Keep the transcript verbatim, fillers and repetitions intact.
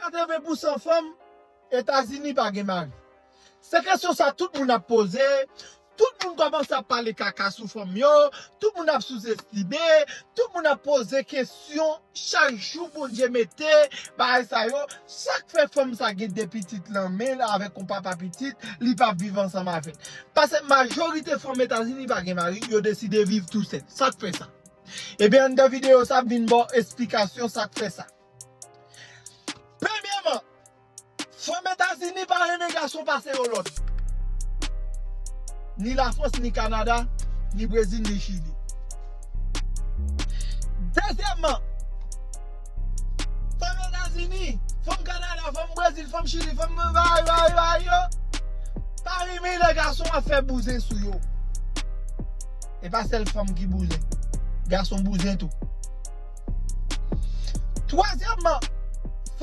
Katreven pousan fanm Etazini pa gen mari. Se kesyon sa tout moun ap poze. Tout moun kòmanse ap pale kaka sou fanm yo. Tout moun ap souzestime. Tout moun ap poze kesyon. Chak jou Bondye mete bagay sa yo. Sa k fè fanm sa gen de pitit nan men l avèk yon papa pitit, li p ap viv ansanm avè l. Paske majorite fanm Etazini pa gen mari, yo deside viv tou sèl. Sa k fè sa? Ebyen, anndan videyo sa, m vin ba w esplikasyon sa k fè sa. Premyèman, fanm Etazini pa renmen gason pase yo lòt. Ni Lafrans, ni Kanada, ni Brezil, ni Chili. Dezyèmman, fanm Etazini, fanm Kanada, fanm Brezil, fanm Chili, fanm bay, bay, bay yo, pa renmen lè gason ap fè bouzen sou yo. E pa sèl fanm ki bouzen. Gason bouzen tou. Twazyèmman,